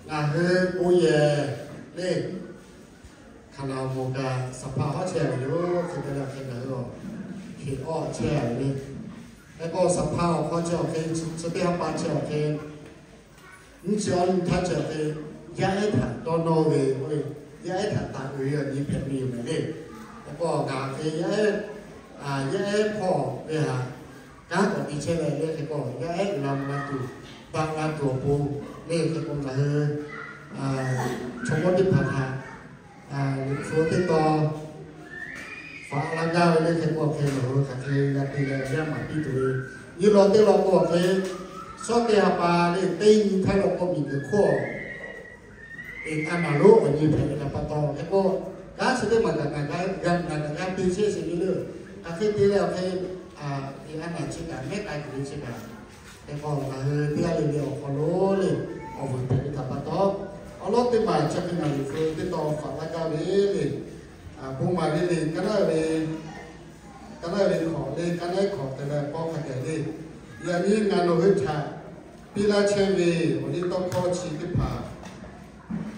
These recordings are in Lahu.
Ngaˬ hui bon yehˬ le, hkaˍ naˬ moˍ kaꞈ saˍ hpaˇ hawˉ chehˇ ve yoˬ. Hk'e te leh hk'e ngaˬ hui a, hk'e awˇ chehˇ ve le. Hk'e k'o saˍ hpaˇ awˬ hk'aw chi awˬ hk'e, chi teˇ ha pa chi awˬ hk'e, nyiˇ chi awˇ nyi htaˇ chi awˬ hk'e, yaˇ ehˉ htaꞈ dawˇ nawˇ ve, yaˇ ehˉ htaꞈ taˍ uiˍ ve awˬ nyi hpehꞈ ve yoˬ mehˍ le. Hk'e k'o ngaˬ hk'e yaˇ ehˉ, yaˇ ehˉ hpawˇ ve htaꞈ kanˉ k'awꞈ te chehˇ leh le. Hk'e k'o yaˇ ehˉ uiˍ la mvuh la tuˬ, baˆ la tuˬ awˬ pon le. Hk'e k'o ngaˬ hui chaw mawˇ teˇ hpaˍ htaꞈ Liꞈ hpu teˇ tawn faꞈ la gaˇ ve le. Hk'e k'o hk'e ngaˬ hui hk'aˬ hk'e g'a te leh yaˇ maˍ piˇ tuˬ ve, nyi law teˇ law k'o hk'e, shawˉ teˇ ha pa le teˇ nyi htaˇ law k'o miˬguiˬ hk'oˆ a naˍ lonˉ awˬ nyi hpehꞈ ve htaꞈ pa taw, hk'e k'o kanˉ chi teˇ maˬ kaꞈ ngaˬ kaꞈ g'a te chehˇ sheˍ ve le. Hk'aˬ hk'e te leh awˬ hk'e, a naˍ chi kaꞈ mehˉ k'ai tuˬ ve chi kaꞈ, hk'e k'o ngaˬ hui teˇ g'aˇ le le awˬ hk'aw lo le, awˬ vuiˬ hpehꞈ ve htaꞈ pa taw, awˬ lawn teˇ maˬ chi hk'e ngaˬ Liꞈ hpu teˇ tawn faꞈ la gaˇ ve le. Bon maˍ ve le, ka naˉ ve, ka naˉ ve hkawꞈ le, ka naˉ hkawꞈ te leh pawˇ hk'a dehꞈ le. Yaꞈ nyi ngaˬ nawˬ hui htaꞈ piˇ laˇ chehˇ ve awˬ liˇ tawˇ hkawˇ chi teˇ hpaˍ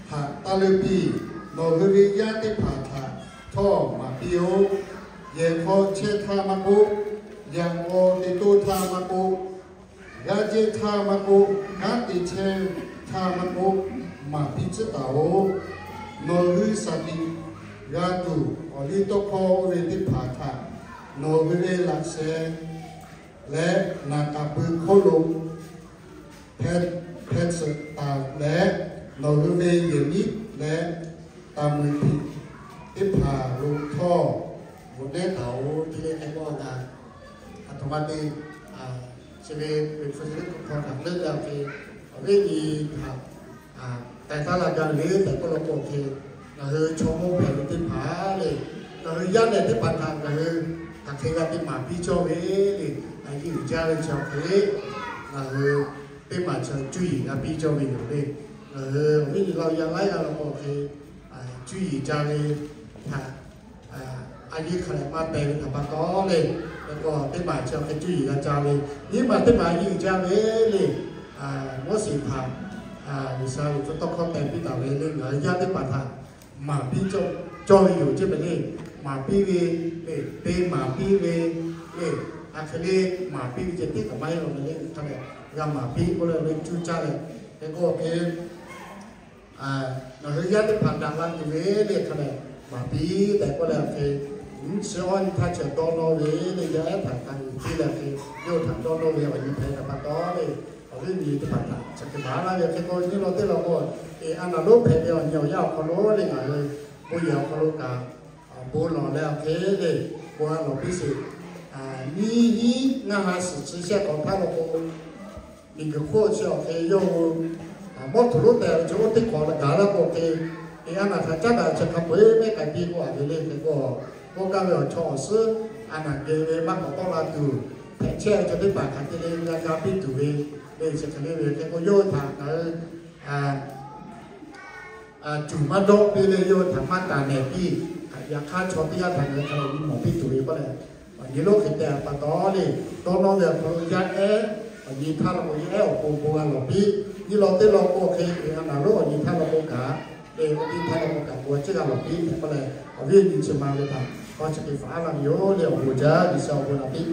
htaꞈ taˇ leuˆ piˇ. Nawˬ hui ve yaˇ teˇ hpaˍ htaꞈ htawˇ maˍ piˇ-oˆ. Yehˬ hk'aw chehˇ htaˇ maˇ k'oˆ, yaꞈ k'aw te toˇ htaˇ maˇ k'oˆ, g'aˇ jehˇ htaˇ maˇ k'oˆ, kanˉ te chehˇ htaˇ maˇ k'oˆ, maˍ piˇ tcuhˉ taˍ-oꞈ. Nawˬ hui shaˍ tiꞈ g'a tuˬ awˬ liˇ tawˇ hkawˇ oˇ ve teˇ hpaˍ htaꞈ nawˬ hui ve laꞈ sheh leh naˍ k'aˍ pui hk'oˆ lo hpeh, hpeh tsuhꞈ taˍ leh, nawˬ hui ve yehˬ miˉ leh taˍ muiˬ hpiꞈ teˇ hpaˍ lo htawˇ bvuhꞈ nehˉ taˍ-oꞈ. Te leh hk'e k'o ngaˬ aˬ htoꞈ ma te, chi ve Liꞈ hpu chi teˇ hkawˇ htaꞈ leuˆ g'a ve, awˬ viˉ nyi htaꞈ k'ai taˉ la gaˇ ve le tehꞈ k'oˆ law k'o hk'e, ngaˬ hui chaw mawˇ hpehꞈ ve teˇ hpaˍ le, ngaˬ hui yaˇ nehˬ teˇ hpaˍ htaꞈ ngaˬ hui hk'aˬ hk'e g'a te maˍ piˇ cawˇ ve le. A yiˇ uiˍ jaˇ ve chi awˬ hk'e, ngaˬ hui teˇ maˬ chi cuˇ yiˍ g'a piˇ cawˇ ve yoˬ le. Ngaˬ hui awˬ viˉ nyi Laˇ huˍ yaˇ laiˉ g'aˇ law k'o hk'e, cuˇ yiˍ ca ve htaꞈ a yiˇ hk'a lehˬ maˇ teh ve htaꞈ pa taw le. Hk'e k'o teˇ maˬ chi awˬ hk'e cuˇ yiˍ g'a ca ve, nyiˇ maˬ teˇ maˬ a yiˇ uiˍ jaˇ ve le. Moˉseˍ htaꞈ G'uiˬsha ve tawˇ hkawˇ teh piˇ taˍ ve le, ngaˬ hui yaˇ teˇ hpaˍ htaꞈ maˍ piˇ cawˇ ve yoˬ ceˇ mehˍ le. Maˍ piˇ ve le, te maˍ piˇ ve le. A hk'e le maˍ piˇ ve ceh tiˉ kaꞈ maˇ heˆ law mehˍ le. Hk'a lehˬ g'a maˍ piˇ k'oˆ leh le cuˇ caˇ leh, hk'e k'o hk'e ngaˬ hui yaˇ teˇ hpaˍ daꞈ la tuˬ ve le hk'a lehˬ maˍ piˇ tehꞈ k'oˆ leh hk'e, nyiˇ chi awˇ nyi htaˇ chi dawˇ nawˇ ve le, yaˇ ehˉ htaꞈ k'a uiˍ piˇ leh hk'e, yawˇ htaꞈ dawˇ nawˇ ve awˬ nyi hpehꞈ htaꞈ pa taw le, awˬ viˉ nyi teˇ hpaˍ htaꞈ chi hk'e maˍ laˇ ve hk'e k'o, nyiˇ law teˇ law k'o, a naˍ lonˉ hpehꞈ ve awˬ nyi awˬ yanˇ awˬ hk'aw lo le ngaˬ hui bon yehˬ awˬ hk'aw lo kaꞈ bon lawˬ leh awˬ hk'e le, bon a lawˬ piˇ sheˍ. Nyiˇ hinˉ ngaˇ ha suhˍ chi shehˆ hk'awꞈ htaˇ law k'o, miˬguiˬ hk'oˆ chi awˬ hk'e yawˇ hui mawˇ htuꞈ lonˉ tehꞈ ve chi oˇ teˇ hk'awꞈ gaˬ laˇ k'o hk'e, a naˍ htaꞈ caˉ daꞈ chi hk'a peu-eˬ mehˉ k'ai piˇ k'oˆ a ve le hk'e k'o, k'oˆ gaˇ ve awˬ chaw awˬ suhˉ a naˍ geh ve maˇ k'awꞈ tawˆ la tuˬ, hpehꞈ chehˇ ve chaw teˇ hpaˍ hk'aˬ hk'e le g'a ga piˇ tuˬ ve le chi hk'e le ve hk'e k'o, yawˇ hui htaꞈ ngaˬ hui cuˬ maˇ dawˆ piˇ le, yawˇ hui htaꞈ maˇ taˍ nehˬ piˇ. Yaꞈ hk'aˇ chaw teˇ g'aˇ htaꞈ ngaˬ hui hk'a lehˬ nyi mawˬ piˇ tuˬ ve k'oˆ leh, awˬ nyi lonˉ hk'e te pa taw le, dawˇ nawˇ ve awˬ hk'aw lo yaˇ ehˉ awˬ nyi htaˇ law k'o yaˇ ehˉ awˬ pon bon g'a lawˬ piˇ. Nyiˇ law teˇ law k'o hk'e, a naˍ lonˉ awˬ nyi htaˇ law k'o kaꞈ le, oˇ tiˉ htaˇ law k'o kaꞈ bon g'a ciˉ g'a lawˬ piˇ tehꞈ k'oˆ leh, awˬ viˉ awˬ nyi chi ma ve htaꞈ k'aw chi hk'e faˍ aˉ la ve yoˬ le. Awˬ bon jaˇ, G'uiˬsha awˬ bon naˍ piˇ.